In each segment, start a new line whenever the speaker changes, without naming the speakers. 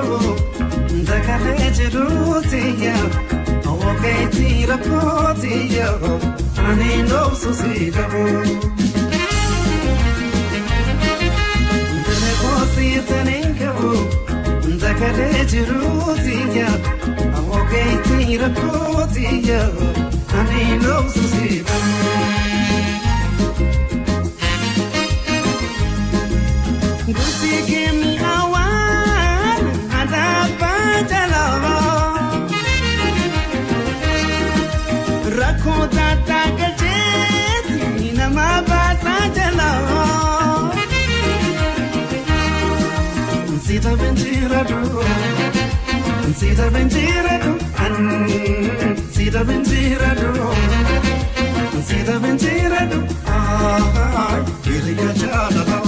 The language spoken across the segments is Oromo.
qabu dagalee jiruutiya ogeetti rakkootiya ani dhoobsu si dhabu. Siitaniin qabu dagalee jiruutiya ogeetti rakkootiya ani dhoobsu si dhabu. Gosi keemi awaan adabbaa jalaa rakkoo taataa galcheetti nama baasaa jalaa. Sita benjiradu, sita benjiradu, sita benjiradu, sita benjiradu, ah, hiriya jaalala.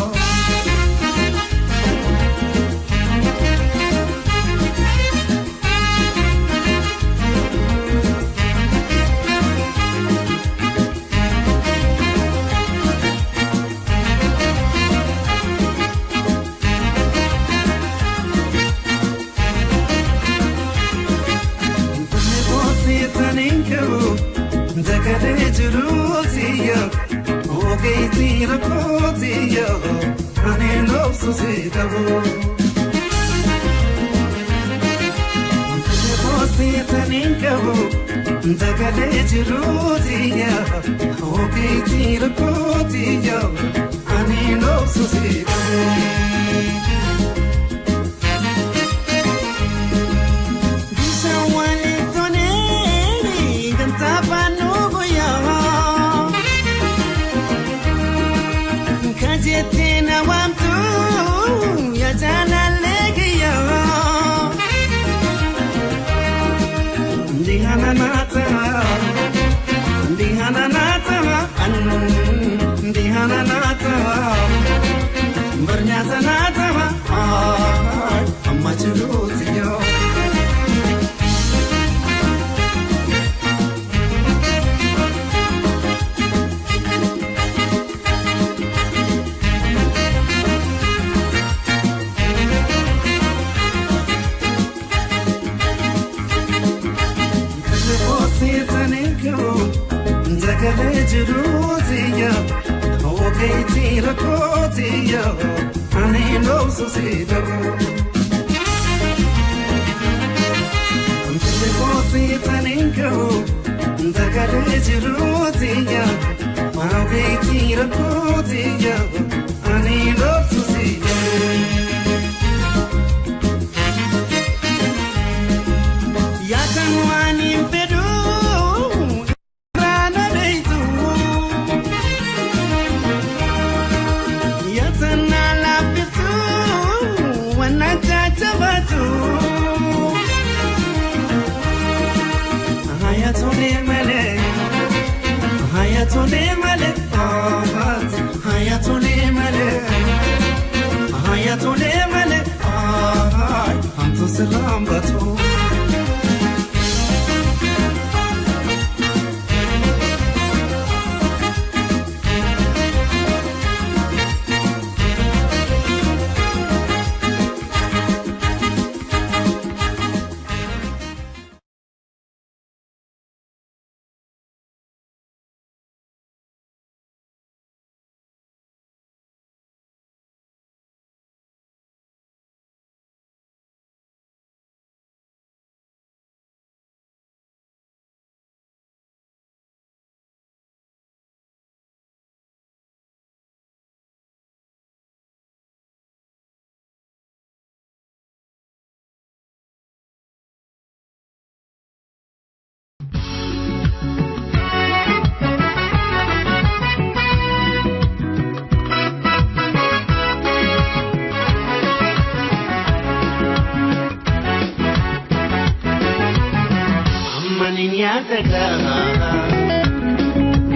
Dagalee jiruutiya ogeetti rakkootiya ani dhoobsu si dhabu. Siitaniin qabu dagalee jiruutiya ogeetti rakkootiya ani dhoobsu si dhabu. Kajeetina waamtu yaa jaalallee kiyyoo. Ndihana naata, ndihana naata, ndihana naata, barnyaata naata, amma jiruutiyyoo. Dagalee jiruutiya ogeetti rakkootiya ani dhoobsu si dhabu. Siitaniin qabu dagalee jiruutiya ogeetti rakkootiya ani dhoobsu si dhabu. Yaakan waan hin fedhu. Hayatole male, hayatole male, hayatole male, hamtu selam batu.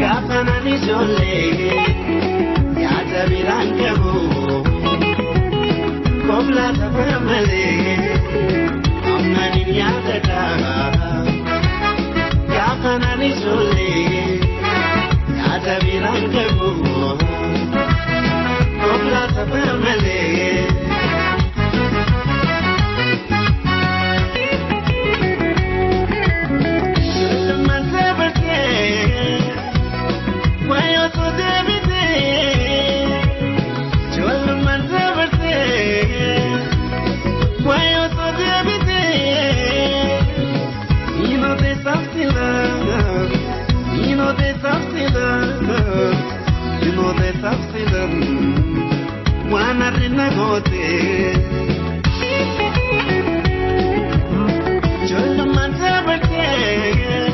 Gaafa nani ijoollee yaada biraan qabu koblaa tapha malee ammanin yaadata. Gaafa nani ijoollee yaada biraan qabu koblaa tapha malee.
goote. Ijoollummaan dabartee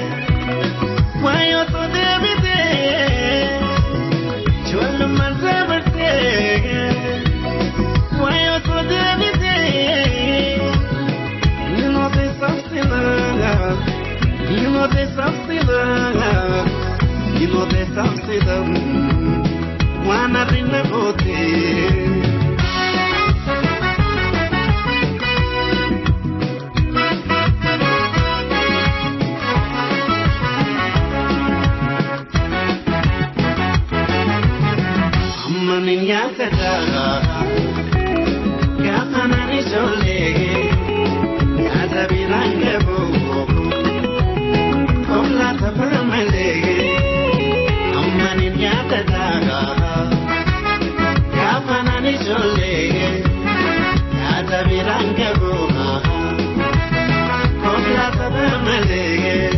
waayee otoo deebitee. Ijoollummaan dabartee waayee otoo deebitee. Ninote safsila, ninote safsila, ninote safsila, wana rina goote. Ammanin yaadata gaafa nani ijoollee yaada biraan qabu koolaa tapha malee. Ammanin yaadata gaafa nani ijoollee yaada biraan qabu koolaa tapha malee.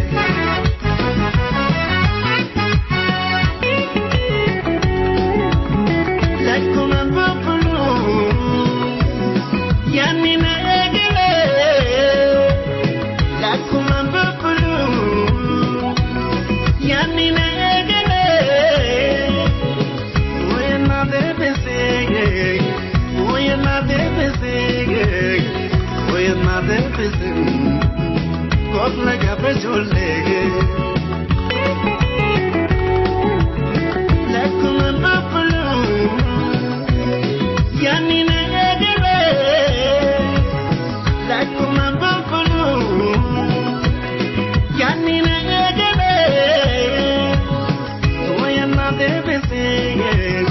Akkuma bubbulu yaadni na eegale. Akkuma bubbulu yaadni na eegale. Wayna deebisee, wayna deebisee, wayna deebisee, kofla gaafa ijoollee. Akkuma bubbulu yaadni na eegale. Akkuma bubbulu yaadni na eegale. Wayna deebisee,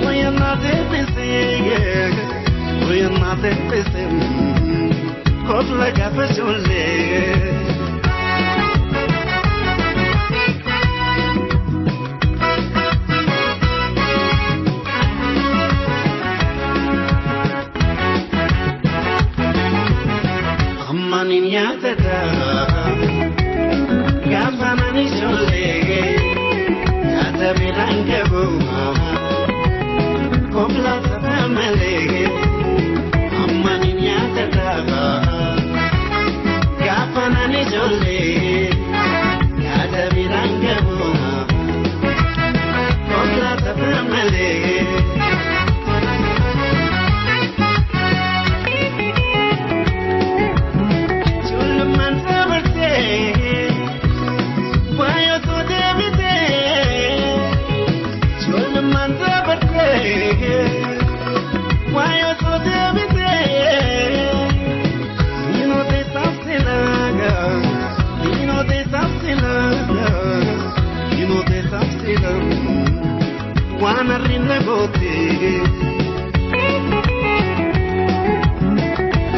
wayna deebisee, wayna deebisee, kofla gaafa ijoollee. Ammanin yaadata gaafa nani ijoollee yaada biraan qabu kofla tapha malee. Ammanin yaadata gaafa nani ijoollee yaada biraan qabu kofla tapha malee. Ijoollummaan dabartee waayee otoo deebitee. Ijoollummaan dabartee waayee otoo deebitee. Ninote safsila, ninote safsila, ninote safsila, waan arrina goote.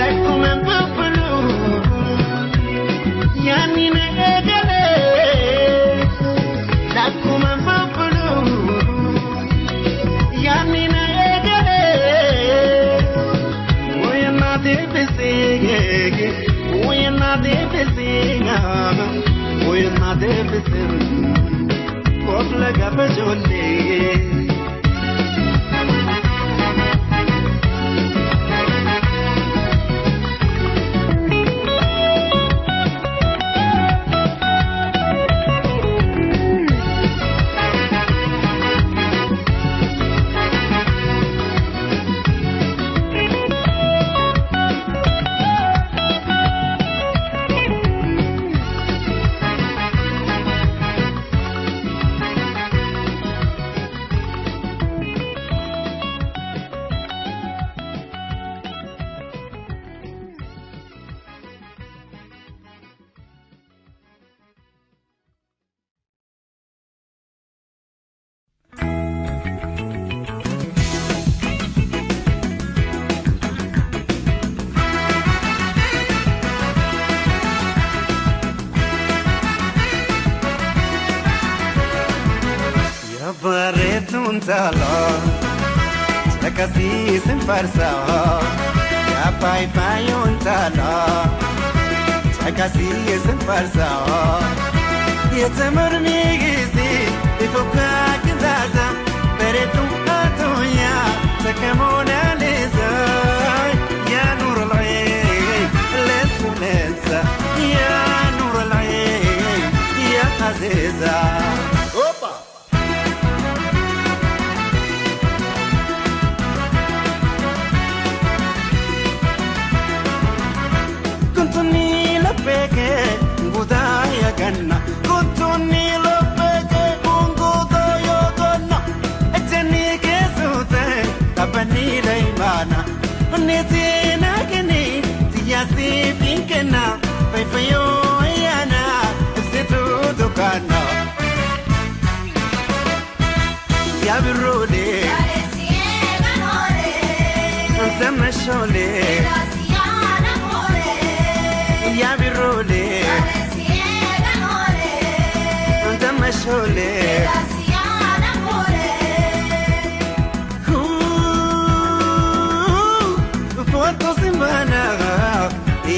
Akkuma bubbulu yaadni na eegale. Akkuma bubbulu yaadni na eegale. Wayna deebisee, wayna deebisee, wayna deebisee, kofla gaafa ijoollee. Bareetuun taalaa caqasiisin farsaa yaa faayifaayoon taalaa caqasiisin farsaa yetamurmiigisi ifukaa kizaza bareetuun atoyaa takka moonaalisa. Aziza. Opa! Kuntuni lopeke ngudaya ganna, kuntuni lopeke ngudaya ganna, ejeni kesute tapani leimana, netina keni tiyasi pinkena, faifayo yana ifsitu dukana. Ya birrole, tamashole. Ya birrole, tamashole. Kottu simbana,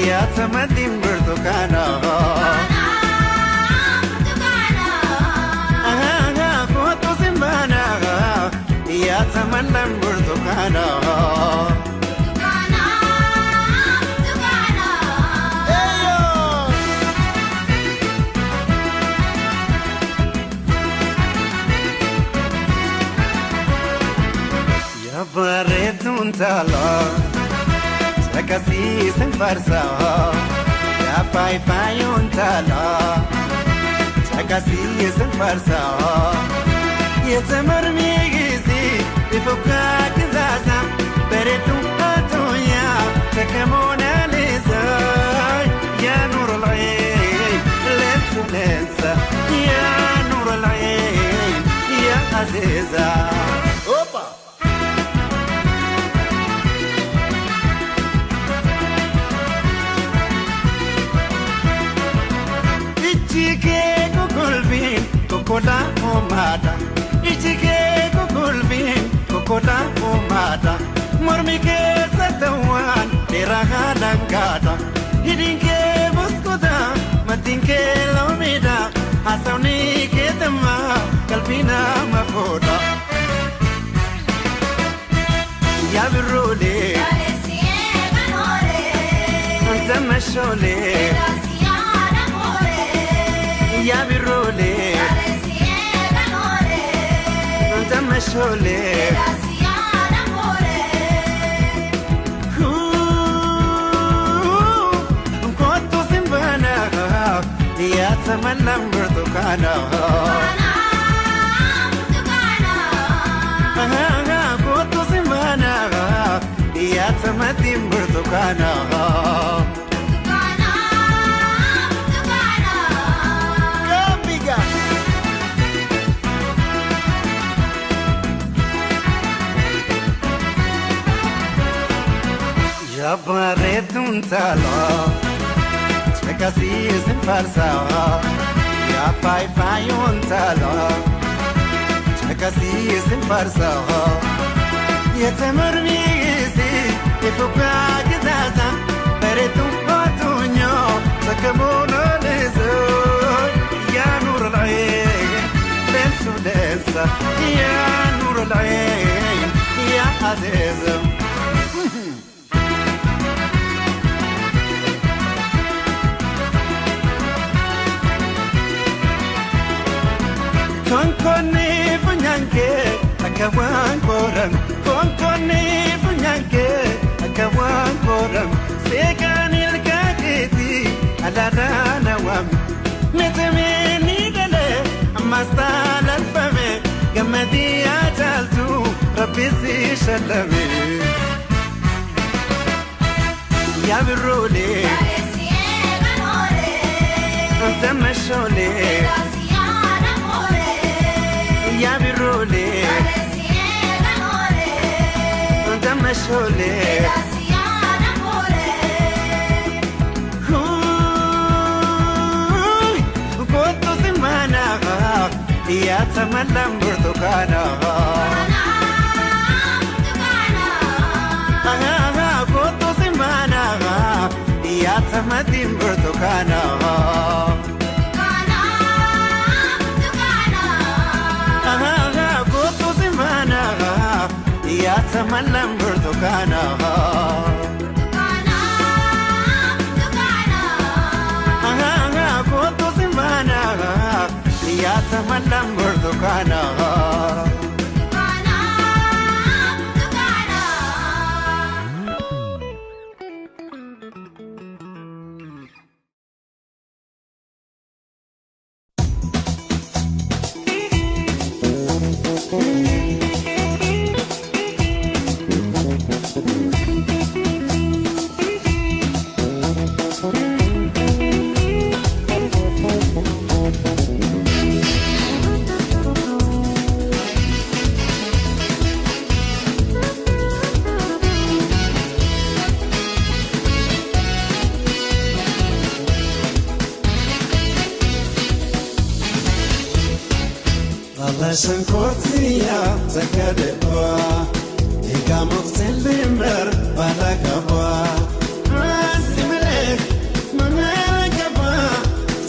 ya tamadim burtukana. Kottu simbana, ya tamanam burtukana. Bareeduun taalaa caqasiisan farsaa yaa faayifaayoon taalaa caqasiisan farsaa yeetamarmii gizi ifukaa kizaasa bareeduun addunyaa takamoona leesaa yaa nuura la'een leessu leensa yaa nuura la'een yaa aziza. Opa! Ijjikee kukulbiin kokola uumaadha. Ijjikee kukulbiin kokola uumaadha. Mormi keessa ta'uwaan dheeraa haadhangaadha. Hidhiin kee buskuta matiin kee loomiidha. Haasawni kee dammaa qalbii nama fuudha. Yaa birroolee. Tamashoolee. Ya birrole, tamashole. Kottu simbana, ya tamanam burtukana. Kottu simbana, ya tamadim burtukana. Bareeduun taalaa caqasiisan farsaa yaa faayifaayoon taalaa caqasiisan farsaa yeetamarmii gizi ifukaa kizaasa bareeduun addunyaa takamoona leesa yaa nuura la'een leensu leensa yaa nuura la'een yaa aziza. Konkonni funyaanke akka waan koram. Konkonni funyaanke akka waan koram. Seekaan ilkaakeeti alaadhaan awwaam. Meetamee ni galee ammas taalalfame. Gammadii yaa caaltu rabbi si shallame. Yaa birroolee. Tamashoolee. Ya birrole, tamashole. Kottu simbana, ya tamanam burtukana. Kottu simbana, ya tamadim burtukana. Kottu simbana, ya tamanam burtukana. Kottu simbana, burtukaana. Shankotiya takadeba Igamuktelimber balakaba Asimele manakaba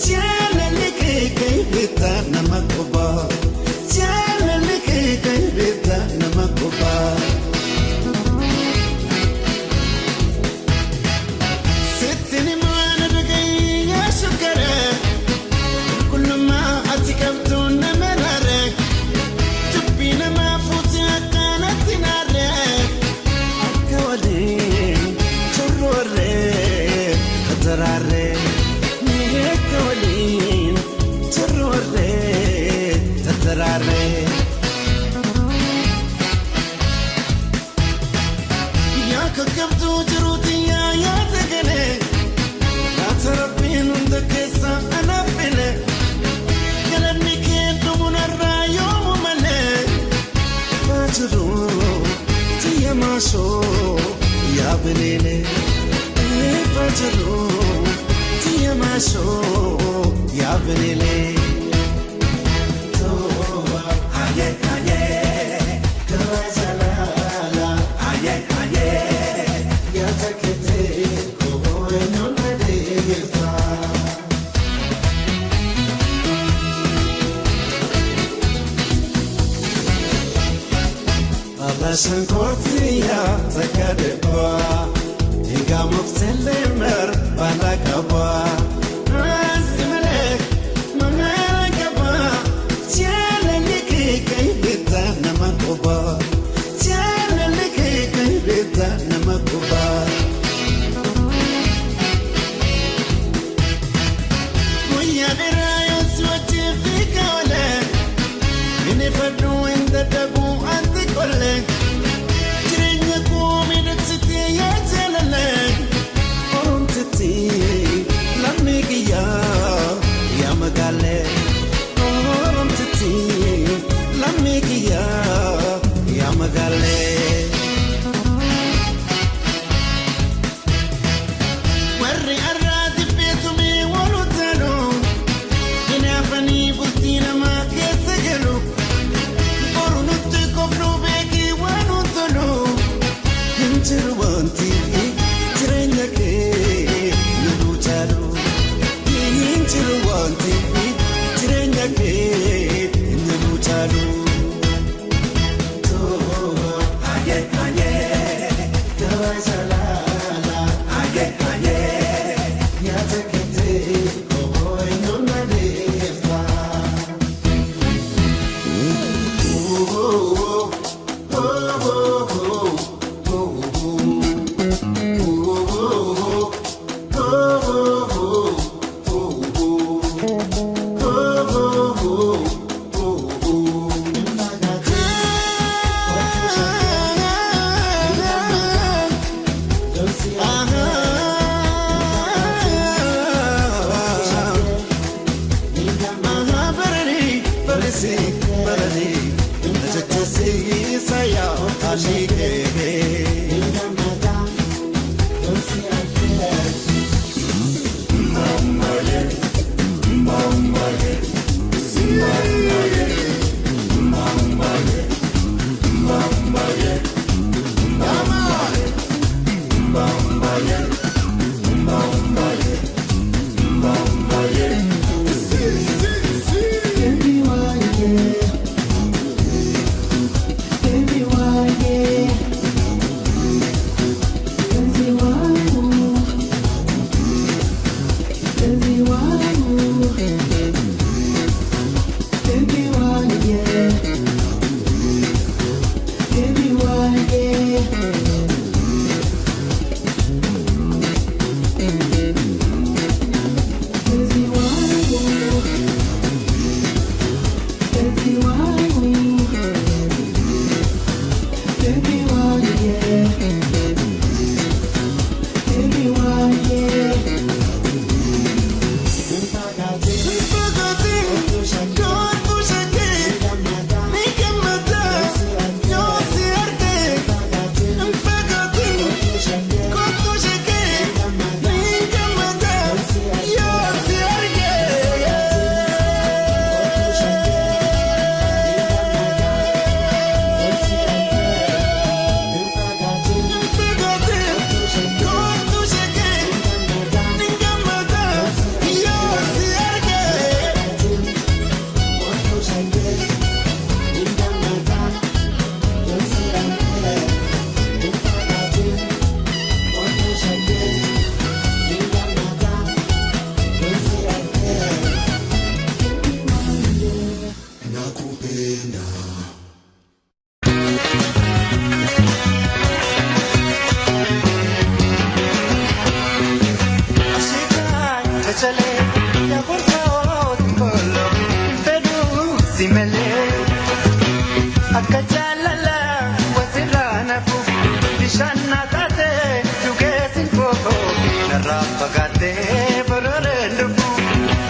Chalelike kaibita namakuba Chalelike kaibita namakuba Sittini maana dhagayya shukare Kulluma ati qabdu namarare Ya belele fajru tiya masho ya belele toba aye aye kajalala aye aye ya takete ko no nadeta. Shankotiya takadeba Igamuktelimber balakaba Asimele manakaba Chalelike kaibita namakuba Chalelike kaibita namakuba Kuya dirayo swati fikole Inifadu inda tabu antikole Oh, oh, oh, oh, oh, oh.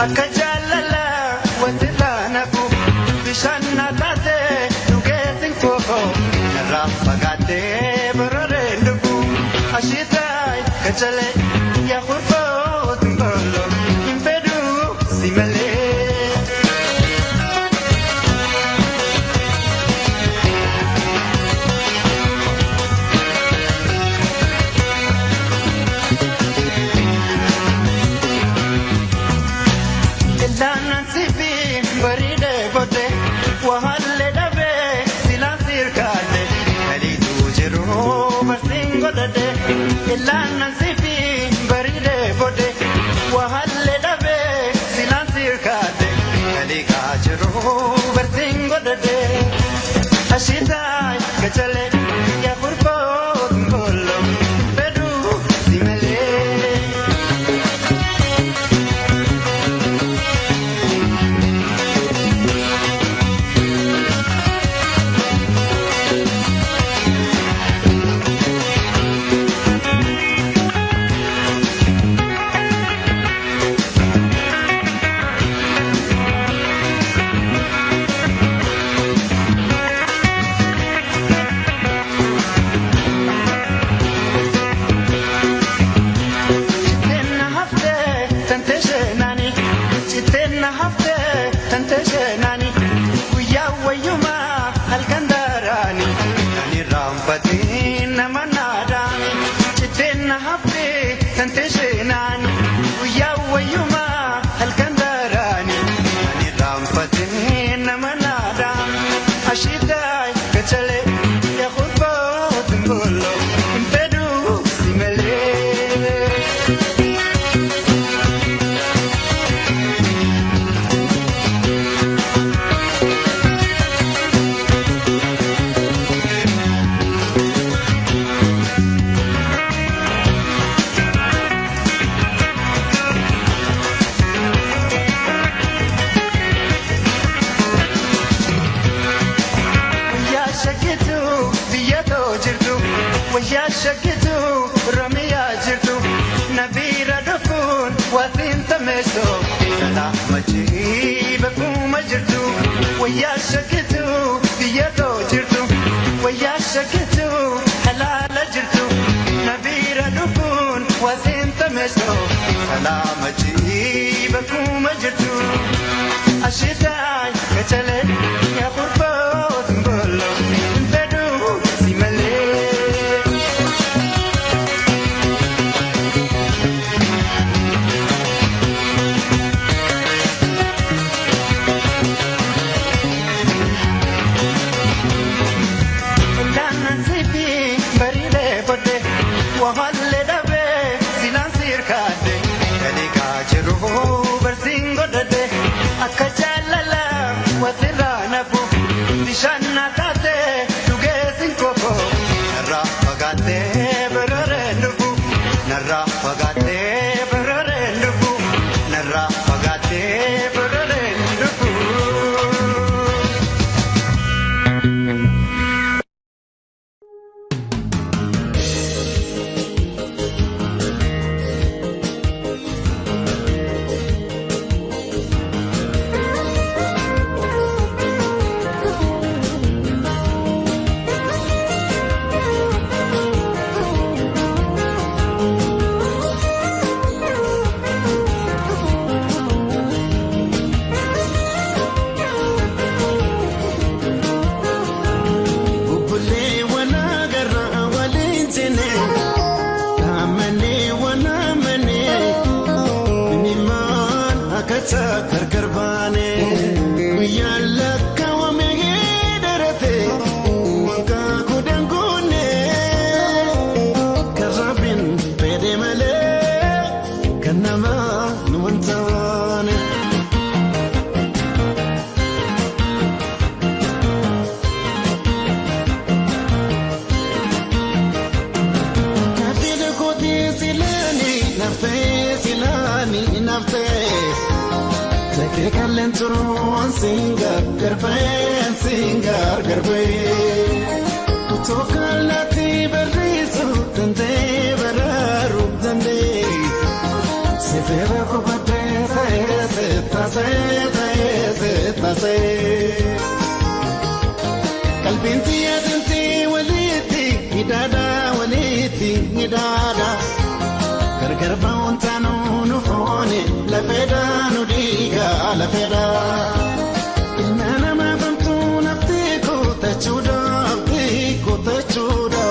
Akka jaalala wanti nafu bishaan na taate dhugeetiin koo narraa fagaatee barareen dhugu ashiitaay kachalee yaa hurboo tumbolo hin fedhu si malee. Ilaanan sifi bareedee boode wahallee dhabee silaan sirkaadhe kaliitu jiru barsiin godhadhe. Ilaanan sifi bareedee boode wahallee dhabee silaan sirkaadhe kaliikaa jiru barsiin godhadhe. Ashiitaay gachalee yaa hurboo tumbolo fedhu si malee. Citeenna haftee tante sheenaani citeenna haftee tante sheenaani guyyaa wayyumaa halkan daaraani kan irraanfatiin nama naadaani citeenna haftee tante sheenaani guyyaa wayyumaa halkan daaraani kan irraanfatiin nama naadaani ashiitaay kachalee yaa hurboo tumbolo hin fedhu si malee. Wayyaa shakkitu biyya too jirtu wayyaa shakkitu Oromiyaa jirtu nabiira dhufuun waatiin tameessu salaama jii bakkuma jirtu wayyaa shakkitu biyya too jirtu wayyaa shakkitu halaala jirtu nabiira dhufuun waatiin tameessu salaama jii bakkuma jirtu. Ashiitaay kachalee yaa hurboo tumbolo hin fedhu si malee. Ilaanan sifi bareedee boode wahallee dhabee silaan sirkaadhe kaliikaa jiru barsiin godhadhe akka jaalala wasirraa nafu bishaan na taate dhugeessin kofo narraa fagaattee barareen dhufu narraa fagaattee barareen dhufu narraa fagaattee barareen dhufu.
Obbolee wal agarraa waliin jenne dhaamannee wal amannee mimmaan akka gargar baane guyyaan lakkaawame dheerate waggaa kudhan guunne kan rabbiin fedhe malee kan namaa nu hin taane. Naafeeti kootii silaani naftee silaani naftee Lakkee kalleen turuun siin gargarbee siin gargarbee Otoo kallattii barreessuu danda'ee baraaruu danda'ee Sifeera kubbattee ta'ee. Tasee ta'ee tasee. Qalbiin xiyyeetinti walitti hidhaadha walitti hidhaadha. Gargar ba'uun taanuu nu foone lafeedha nu dhiiga lafeedha. Ilma namaa bantuu nafti kutachuudha abdii kutachuudha.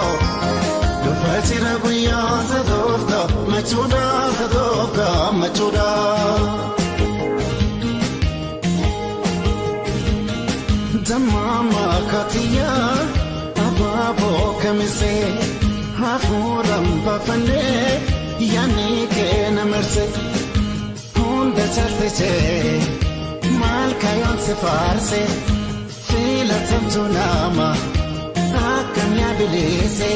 Dhufa jira guyyaa sadoofta machuudha sadoofta machuudha. Damama katiya abaaboo kamisee hafuuraan baafannee yaadni keena marse hunda caaltechee maal kayoon si faarse filatamtu nama akkam yaabilise.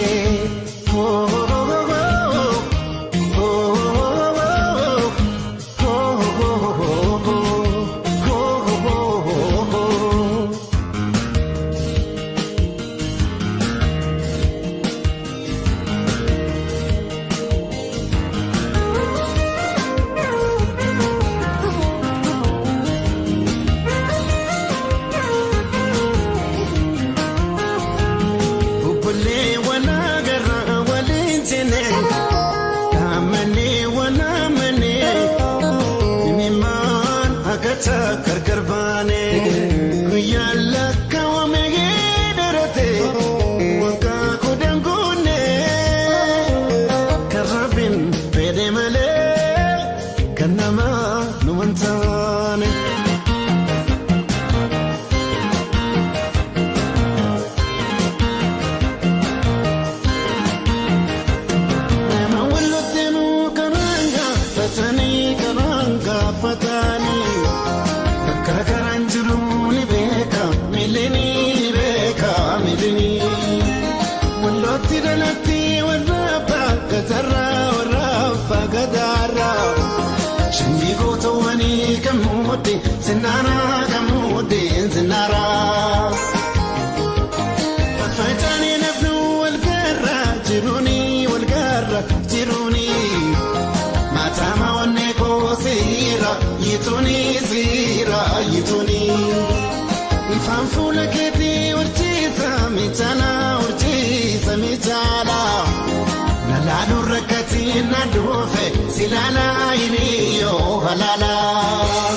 Bubbullee walagarraa waliin jenne dhaamannee walaamannee himimaan akkata gargar baane guyyaan lakkaawame dheerate waggaa kudhan guunne kan rabbiin fedhe malee kan namaa nu hin taane. Nama walitti karaan gaafatanii karaan gaafatanii bakka karaan jiru ni beeka miilini ni beeka miilini. Wallootti dhalatti warra abbaa gatarraa warra abbaa gadaarraa. Shanyii gootawwanii kan muudde sinnaaraa kan muudde sinnaaraa. Faffaca'anii nafnu wal garra jiruuni wal garra jiruuni. Maatama onnee koo siira yituuni siira yituuni. Ifaan fuula keetii horsiisa miidhana horsiisa miidhana. Nalaaluun rakkatiin na dhufe silaalaa hiriyyoo halaalaa.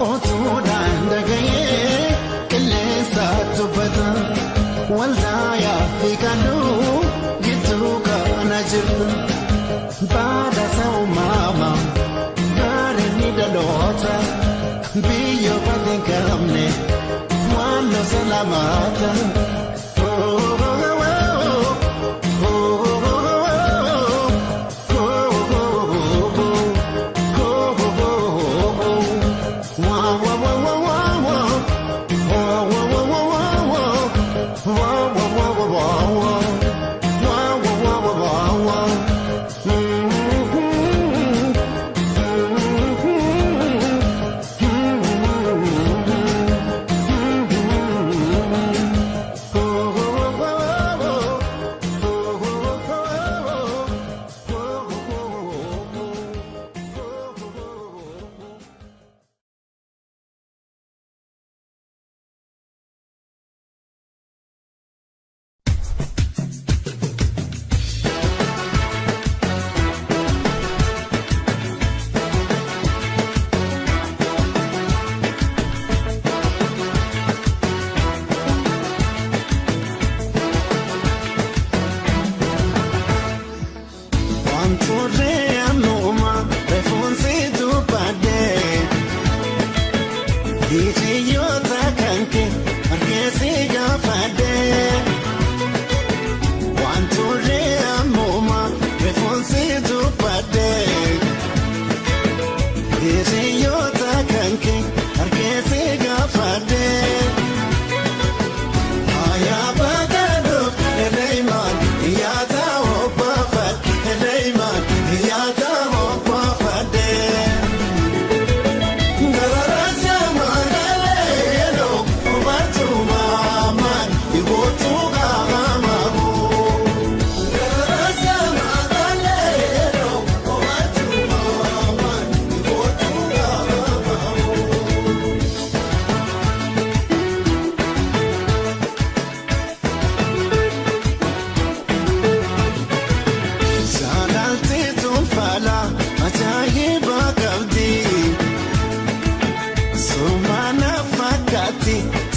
Otuudhaan dhagayee qilleensa dubbata waldaayaa fi kalluu gidduu kana jirtu. Baadasa uumamaa gaariin dhaloota biyya badii qabne waan losa lamaata.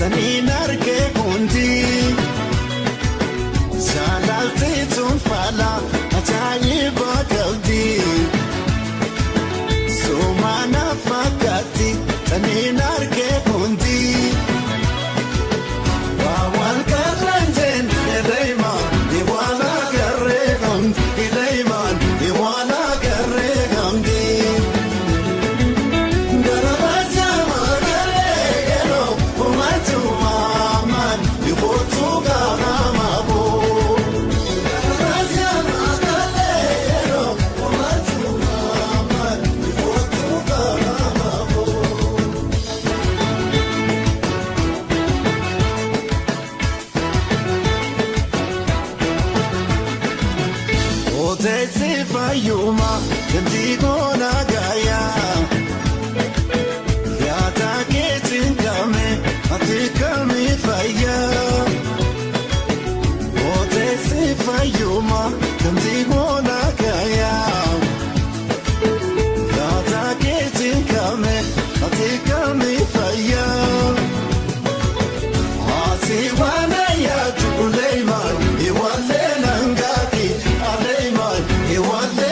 Saniin argee hundi jaalalti tun faala ajaa'iba qabdi sumaana fakkaatti saniin argee hundi waan karraan jeen edeemaan iwaan agarree gamdi edeemaan iwaan agarree gamdi. Fayyuma ganti gaya yaada keetiin kame ati kami fayya oteessi fayyuma ganti gaya yaada keetiin kame ati kami fayya ati waan yaadu kuleeman iwaalee nangaaki aleeman iwaalee.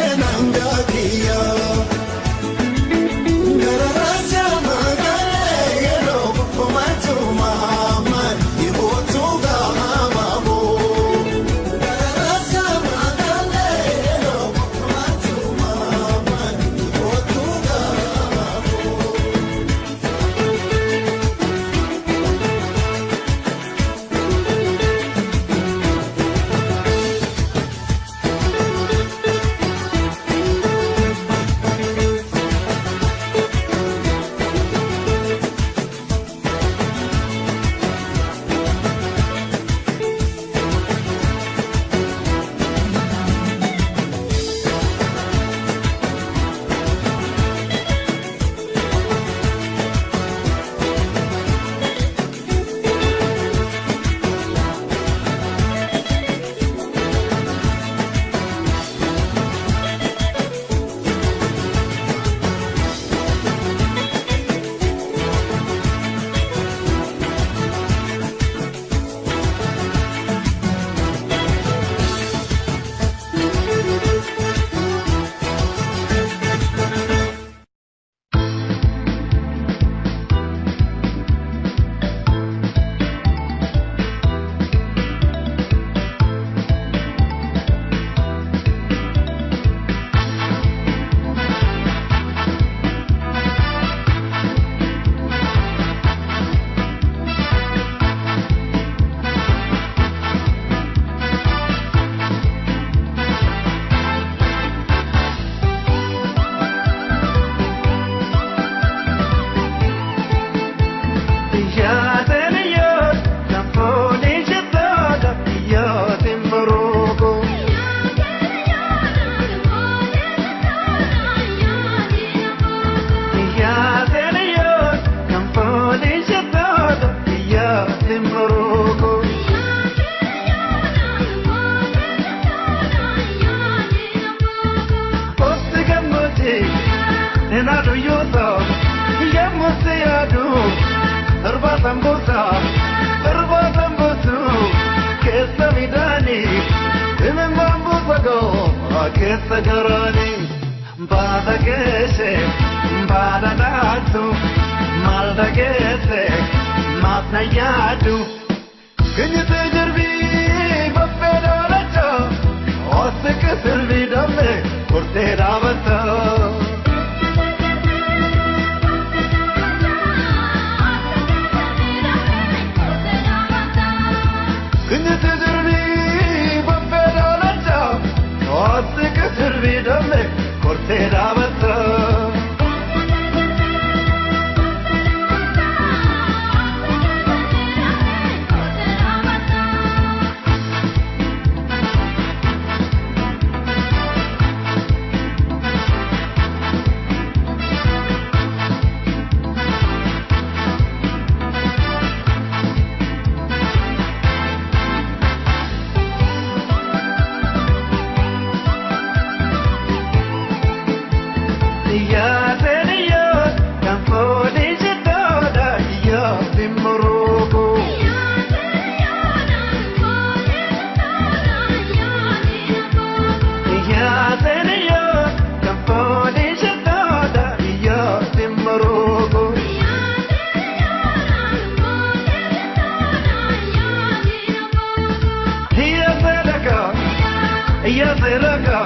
Iyyaseeraka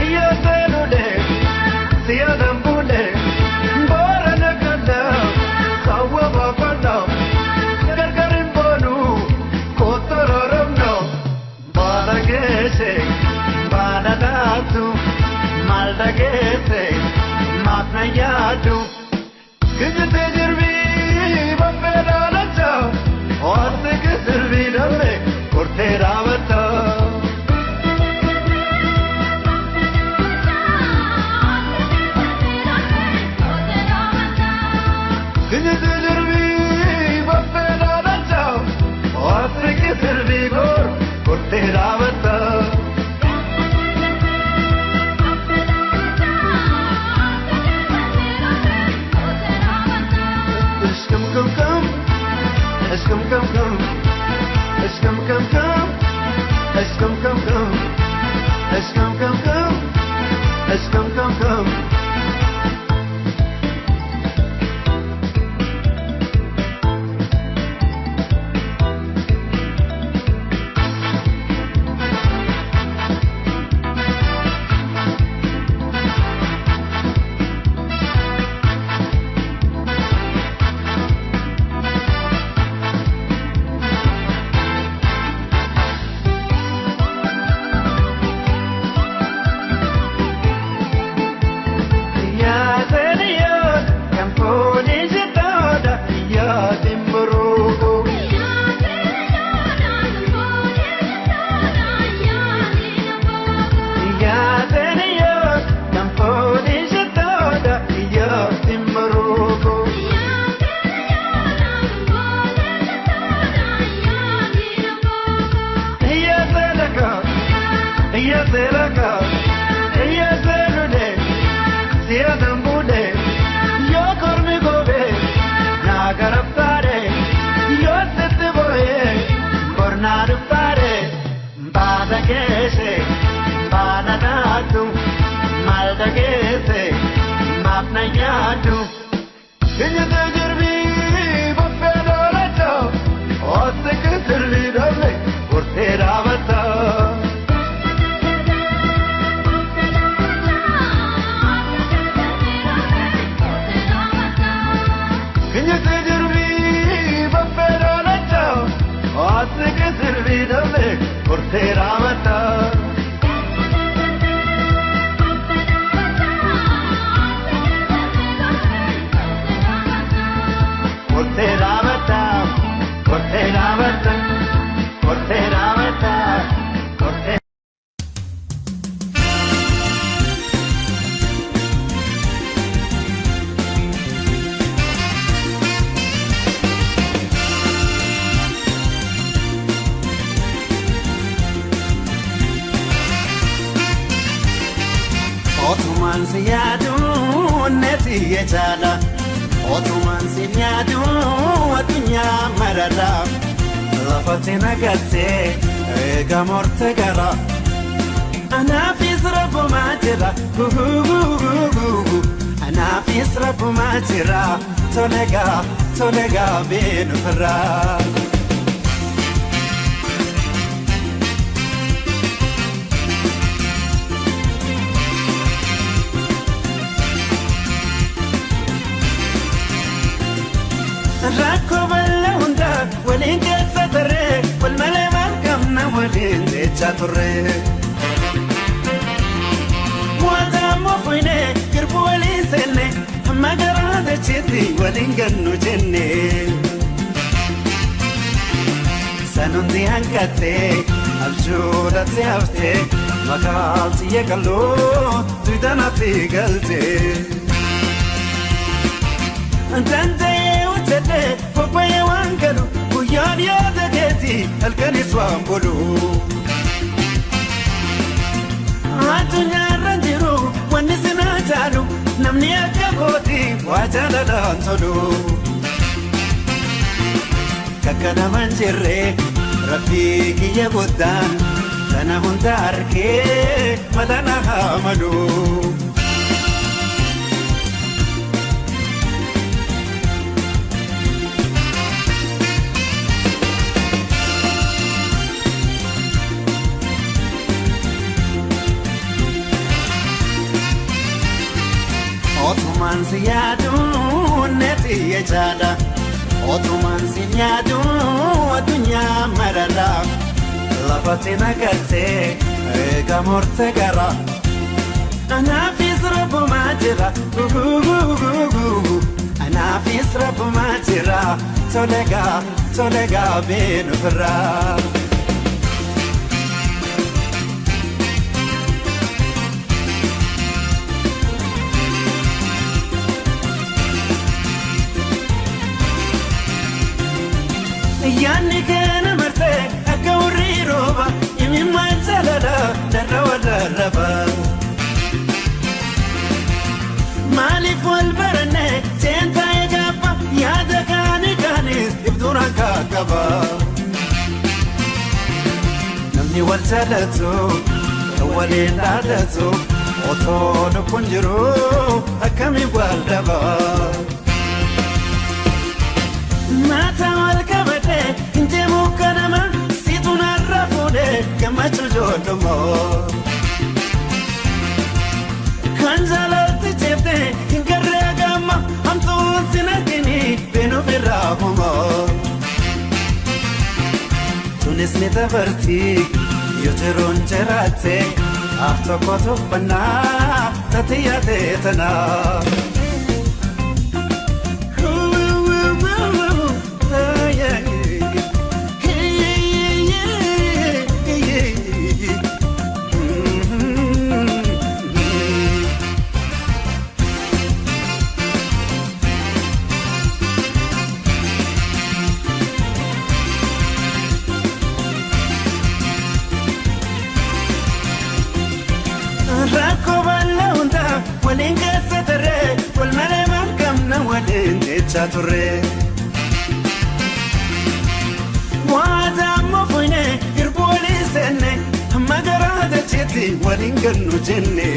iyyaseelulee siyaadaan bulee boorana ganda kaawwa baafata gargar hin boonu kotorooromno baala geesse baala daatu maal dhageesse maaf na yaadu kijjite jirbii baffee dhaalacha waanti kisirbii dambe kortee dhaabata. Come, come, come. It's come, come, come. It's come, come, come. It's come, come, come. It's come, come, come. Otumaan si yaadu neeti jechaadha. Otumaan si yaadu addunyaa marara. Lafatti nagattee eega morte gara. Anaafis rafumaa jira. Anaafis rafumaa jira. Tolegaa tolegaa beenuufirraa. Rakkoo bal'aa hundaa waliin keessa tarree wal malee maal qabna waliin jechaa turre. Waanta fuine girbuu waliin seenne amma garaa dacheetti waliin gannu jenne. Sanuuti hanqattee abjuudhaatti haftee maqaan yeeqaloo duudanaatti galtee. Danda'ee hojjetee qophaa'ee waan galu guyyaan yaada keetii halkanis waan bulu. Addunyaarra jiru wanni sinaa caalu namni akka kootii waa jaalalaan tolu. Kakka namaan jirree rabbii kiyya guddaan sana hunda arkee mataan haa malu.
Otumaan si yaaduun neeti jechaadha. Otumaan si yaaduun addunyaa mararra. Lafatti nagartee eega murte gara. Anaafis rabbumaa jira. Anaafis rabbumaa jira. Tolegaa tolegaa beenu firraa. Yaanni keena marsee akka hurrii rooba imimmaan jaalala narra wallarraba. Maaliif wal baranne seentaa gaafa yaada kaani kaanis ibduuraan kaakaba. Namni wal jaalatu kan waliin dhaadatu otoo lubbuun jiru akkamiin wal dhaba. Maata wal qabate deemu kanama siitu narra fuudhee gammachuu ijoollumoo. Kan jaalatti jeeftee hin garree gamma hamtuun sin argini beenuuf irraa humoo. Tunis ni dabarti yoo jiruun jiraatte af tokko tuffannaa tati yaadee tanaa. Rakkoo bal'aa hundaa waliin keessa tarree wal malee margamna waliin jechaa turre. Waadaa ammoo fuunee hirbu walii seenne hamma garaa dacheetti waliin gannu jenne.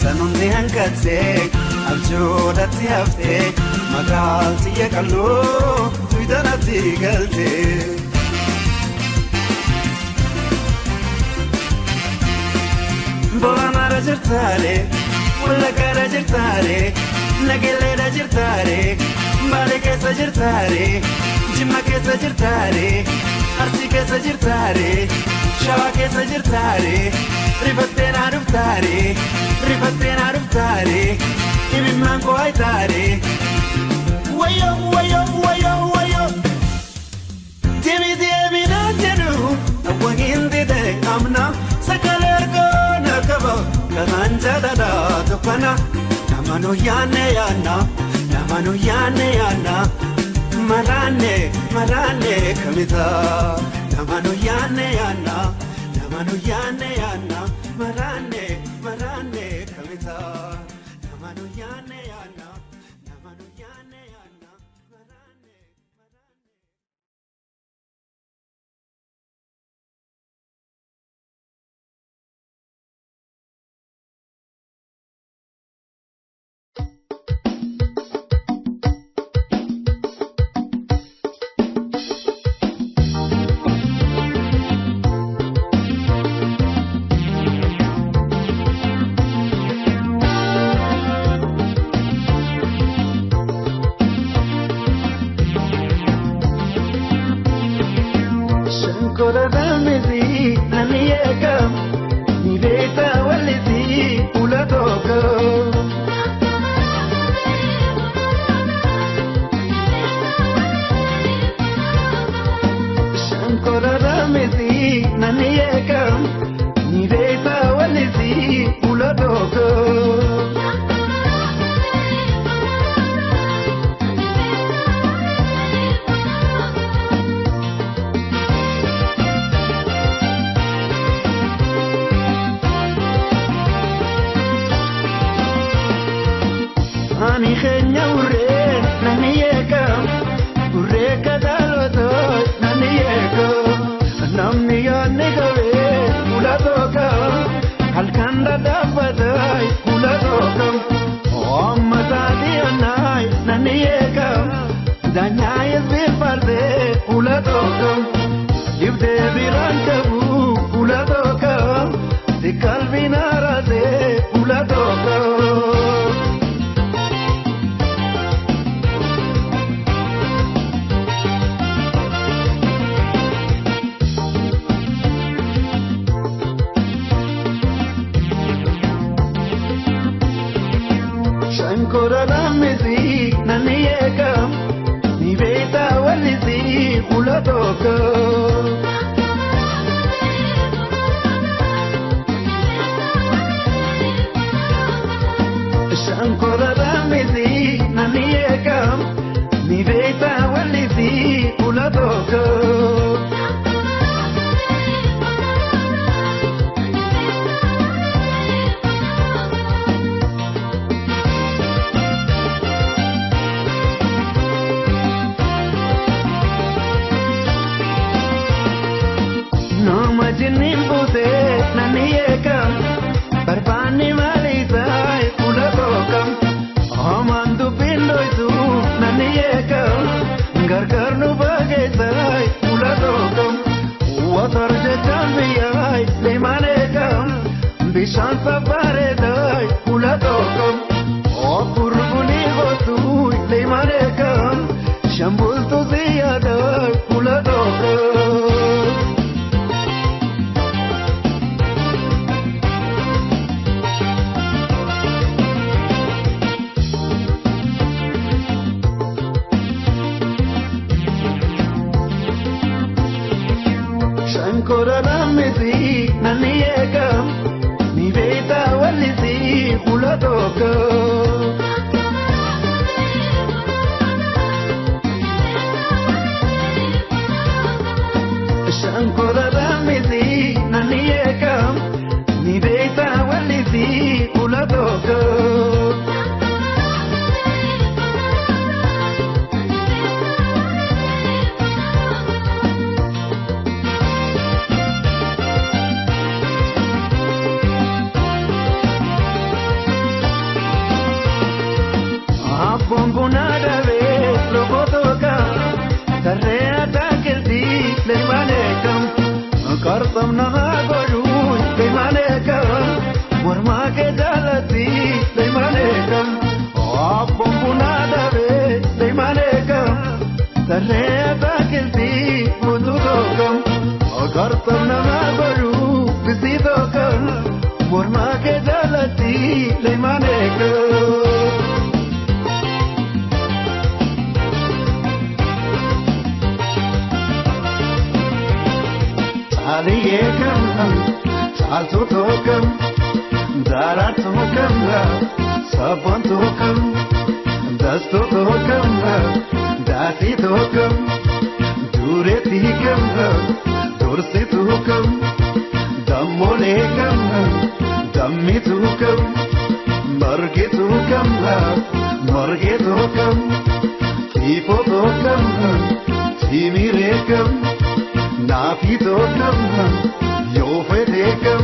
Sanuunti hanqatee abjuudhatti haftee magaalti qalloo tuydanatti galtee. Booranaara jirtaare, Wallaggaara jirtaare, Nagelleedha jirtaare, Baalee keessa jirtaare, Jimma keessa jirtaare, Arsii keessa jirtaare, Shawaa keessa jirtaare, Rifattee naa dhuftaare, Rifattee naa dhuftaare, Imimmaan koo haytaare. Wayyoo wayyoo wayyoo wayyoo. Deemi deemi naan jedhu hawwatiin didee amna sagalee argaa. Kanaan jaalala tuffana nama nu yaanne yaanna nama nu yaanne yaanna maraanne maraanne kamita nama nu yaanne yaanna nama nu yaanne yaanna maraanne maraanne kamita nama nu yaanne yaanna nama nu yaanne yaanna maraanne. kula tokko. Shankora lamisi nani ekam ni beta walisi kula tokko. Shankora lamisi nani ekam ni beta walisi kula tokko. Majinimbute nani ekam barbani malisai kula tokkam amandu pindoitu nani ekam gargar nu bagesai kula tokkam watar jechamiyai lemanekam bishan sabaredai kula tokkam opurbuni gotu lemanekam shambultu ziyadai kula tokkam. Shankora lamisi nani ekam ni beta walisi kula tokko. Shankora lamisi nani ekam ni beta walisi kula tokko. Kartam naha goru lemanekam morma ke jalati lemanekam abbona dave lemanekam tarre atakilti mudukam kartam naha goru bisidokam morma ke jalati lemanekam. Aliyekam, chaltutokam, daratokam, sabontokam, dastotokam, datitokam, duretikam, dursitokam, dammolekam, dammitokam, margitokam, margitokam, tifotokam, timirekam. Naafitokam, yoofetekam,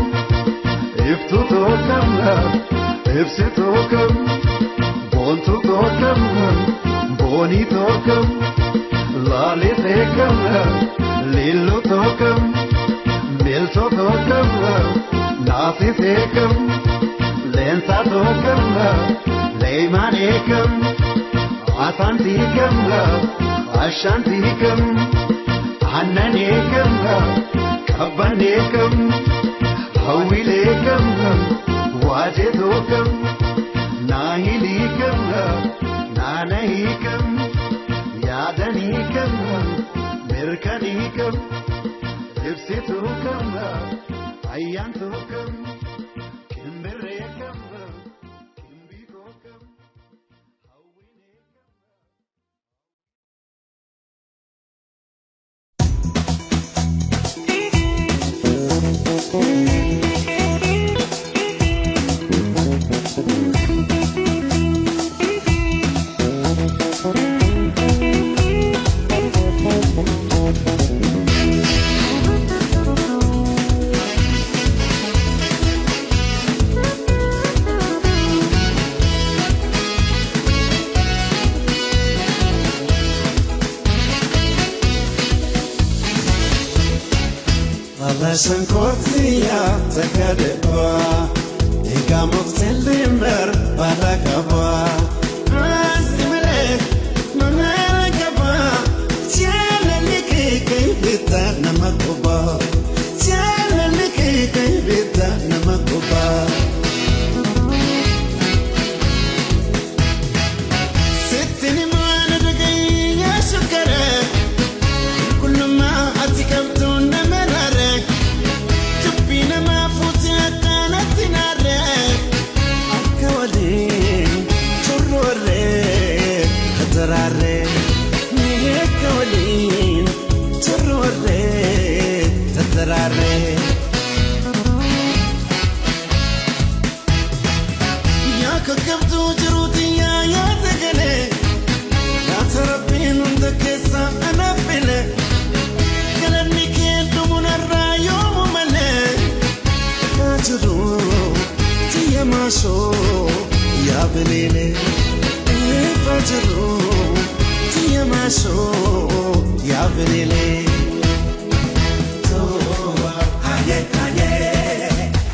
iftutokam, ibsitokam, boontutokam, boonitokam, laalisekam, lillutokam, miltotokam, naasisekam, leensatokam, leemanekam, asantikam, ashantikam. Annanekam, kabbanekam, hawilekam, wajedokam, nahilikam, nanahikam, yadanikam, mirkanikam, ibsitokam, ayyantokam, kimbirrekam, kimbikokam.
Sankortiya takadeba
Egaa mukteellee baala qaba. Asimile mamela qaba. Jaalalli kee bitaa nama quba. Jaalalli kee bitaa nama quba. Sitti maana dhagayyaa shukkare. Kullumaa ati qabdu nama raare. Dubbii nama fuutee akkanatti naare. Akka waliin turroorree tataraarree. Akka waliin turroorree tataraarree. Yaa kakkabduu jiruuti yaa yaada galee. Laata rabbiin hunda keessaa anaaf file. Galanni kee dhumunarraa yoomu malee. Yaa jiru tiyya maashoo yaa bililee. Yaa jiru tiyya maashoo yaa bililee. Tooba haye haye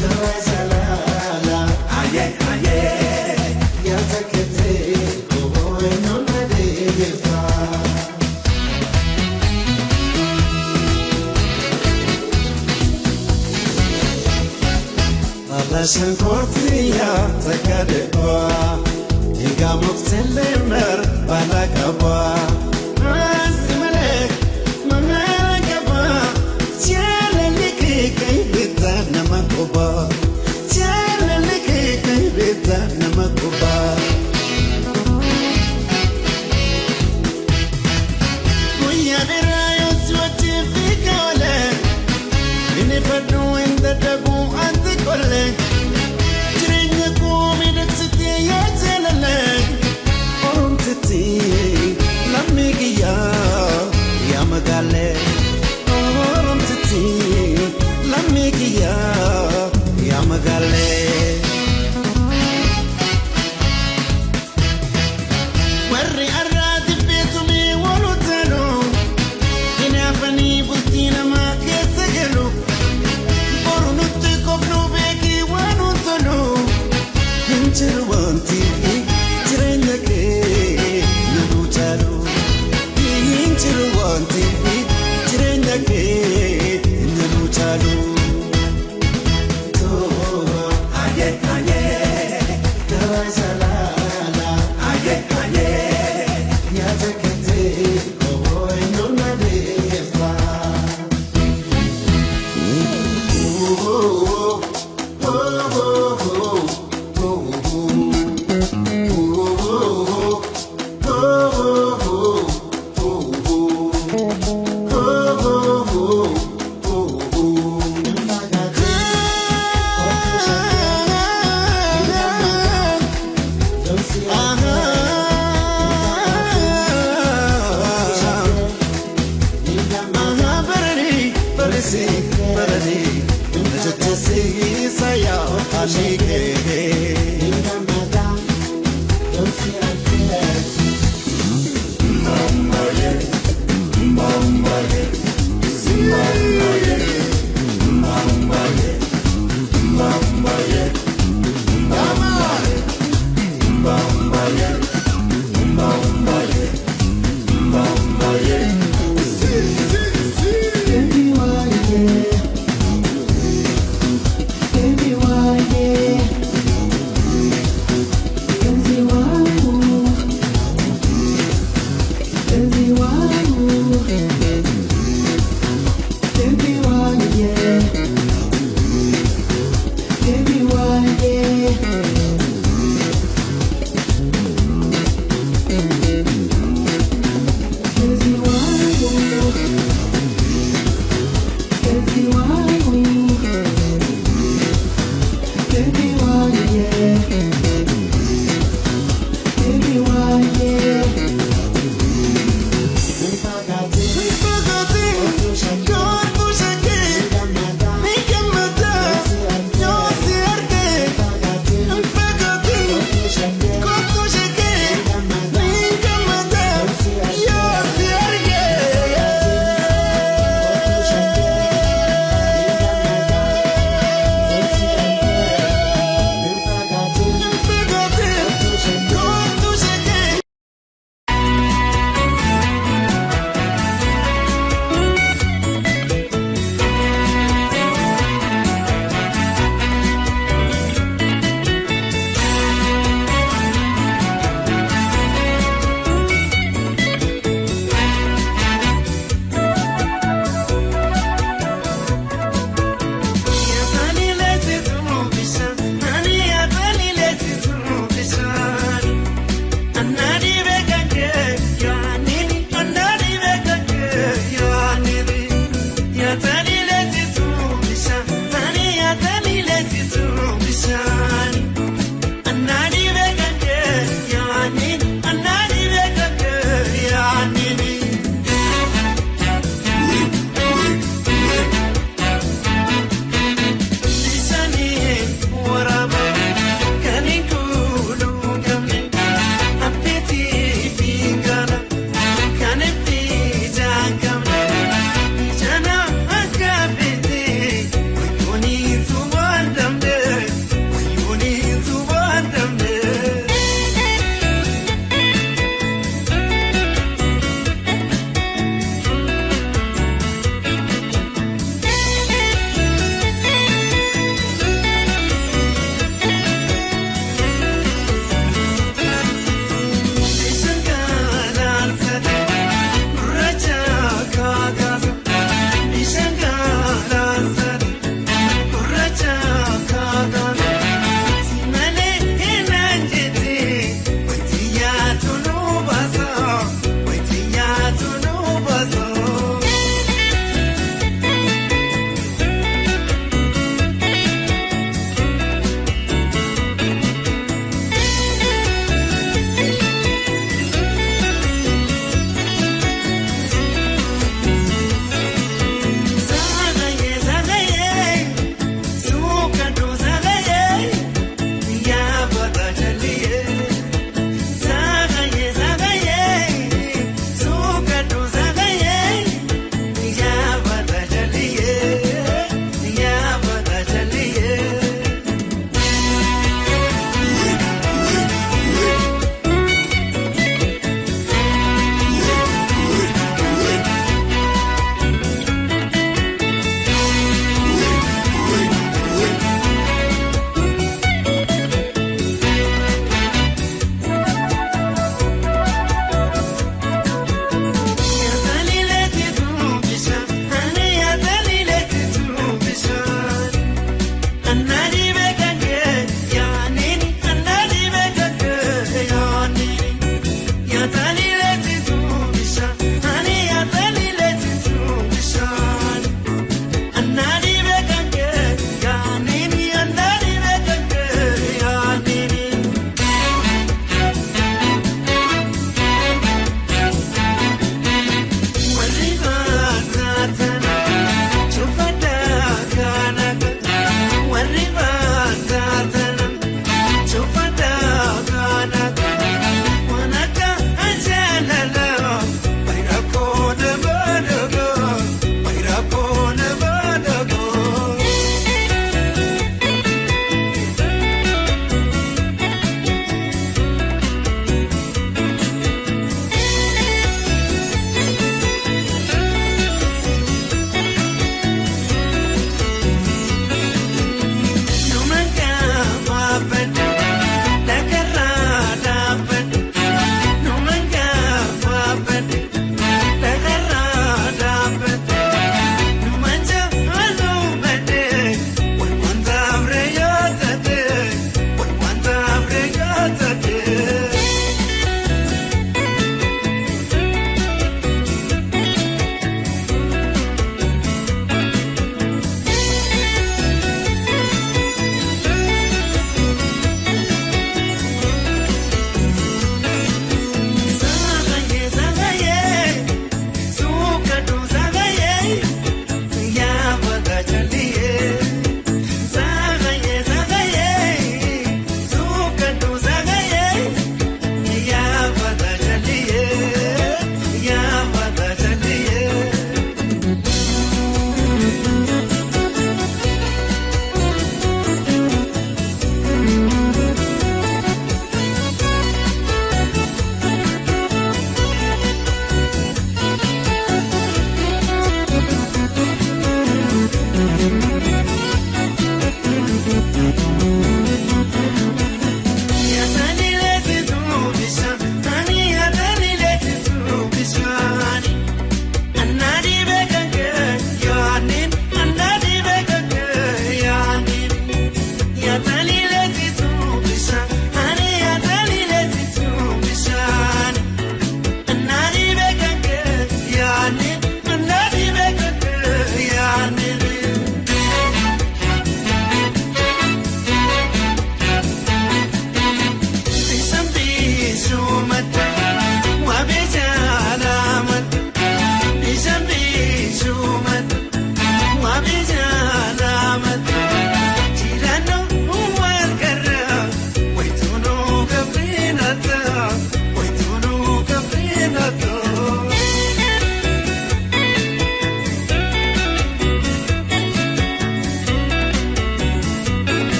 tola salaala haye haye yaa takkatee koboo eenyuun adeemsa. Alashan koortiyaa takka dhibbaa. Egaa mukteellee baala qaba. Asimile mamela qaba. Jaalalli kee bitaa nama quba. Jaalalli kee bitaa nama quba. Guyyaa dheeraa yoo si wajjin fiigaa oolee. Inni fadhu hin dadhabu ati qollee. Jireenya koo miidhagsitee yaa jaalallee. Oromtitti lammii kiyyaa yaa magaalee. Oromtitti lammii kiyyaa yaa magaalee. Warri arraati beekumee wal utaalu. Hinaafanii bultii namaa keessa galu. Boru nutti qofnu beekii waan tolu. Hin jiru wanti jireenya kee nama caalu. Hin jiru wanti jireenya kee nama caalu. Tooba haye haye tola salaala haye haye nyaata ketee koboo eenyuun adeemsa.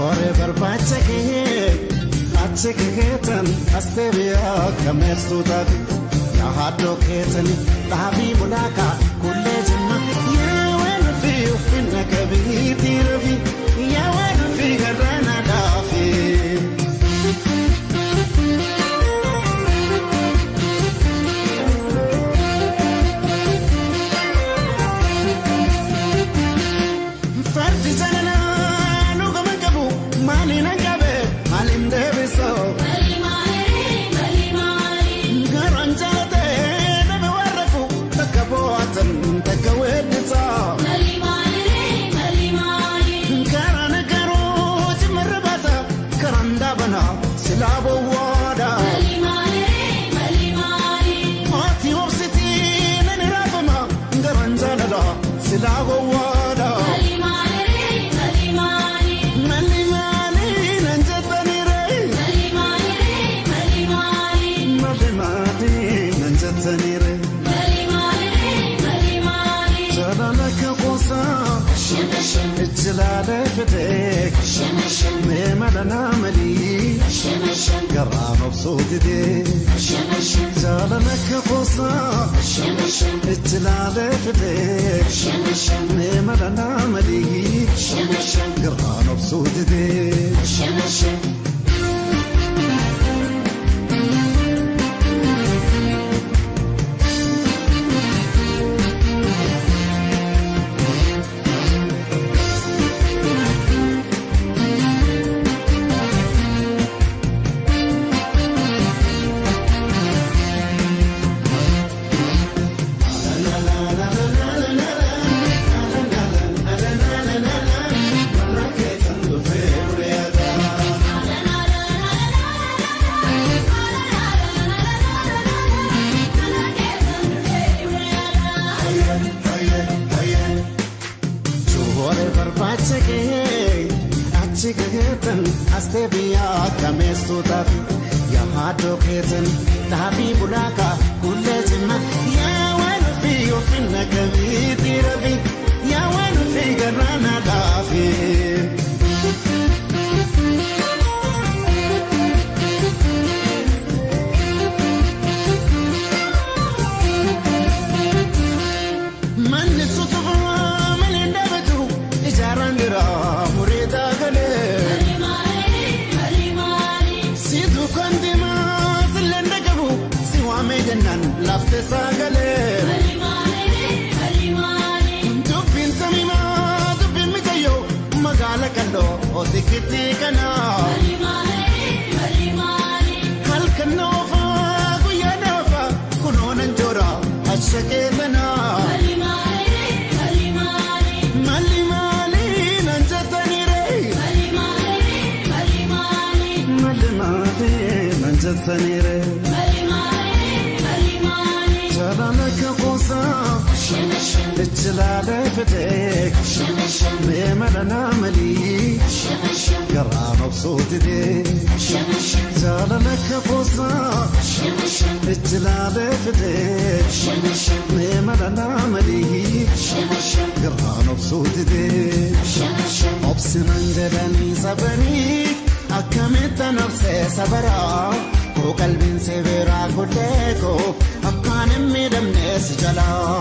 Joore barbaacha kee achi keetan as deebi'aa kameessuu taate yaa haadhoo keetani dhaabii bulaakaa kullee jimma yaa waan ofii uffina qabiitii rafi yaa waan ofii garraana dhaafi. Fardi jaalalaa nu gama qabu maaliin hanqabe maaliin deebisoo. Garaan jaalatee dhabe waan rafu takka bo'aatan takka weeddisaa. Karaan garuu cimarra baasa karaan daabanaa silaa bowwaadha. Maatii obsitii nani raafama garaan jaalalaa silaa gowwaadha. Malli maali nan jettaniire? Malli maali nan jettaniire? Jaalala akka qoosaa ijjilaalee fidee mee mala naa malii garaan obsuu didee. Jaalala akka qoosaa ijjilaalee fidee mee mala naa malii garaan obsuu didee. Joore barbaacha kee achi keetan as deebi'aa kameessuu taate yaa haadhoo keetan dhaabii bulaakaa kullee jimma yaa waan ofii ofinna qabiitii rafi yaa waan ofii garraana dhaafi. Manni sutubaa malee dhaabatu ijaaraan jira muree daagalee. Si duukaan deemaa silleen dhagahu si waamee jennaan lafte sagalee. Dubbiin samiimaa dubbiin mijayyoo magaala kalloo otikitti kanaa. Halkan oofaa guyyaa naafaa kunoonan joora ashakee tanaa. Malli maali nan jettaniire? Malli maali nan jettaniire? Jaalala akka qoosaa ijjilaalee fidee mee mala naa malii garaan obsuu didee. Jaalala akka qoosaa ijjilaalee fidee mee mala naa malii garaan obsuu didee. Obsinan jedhanii sabarii akkamitti nabsee sabaraa koo qalbiin sebeeraa godhee koo akkaan hin miidhamne si jalaa.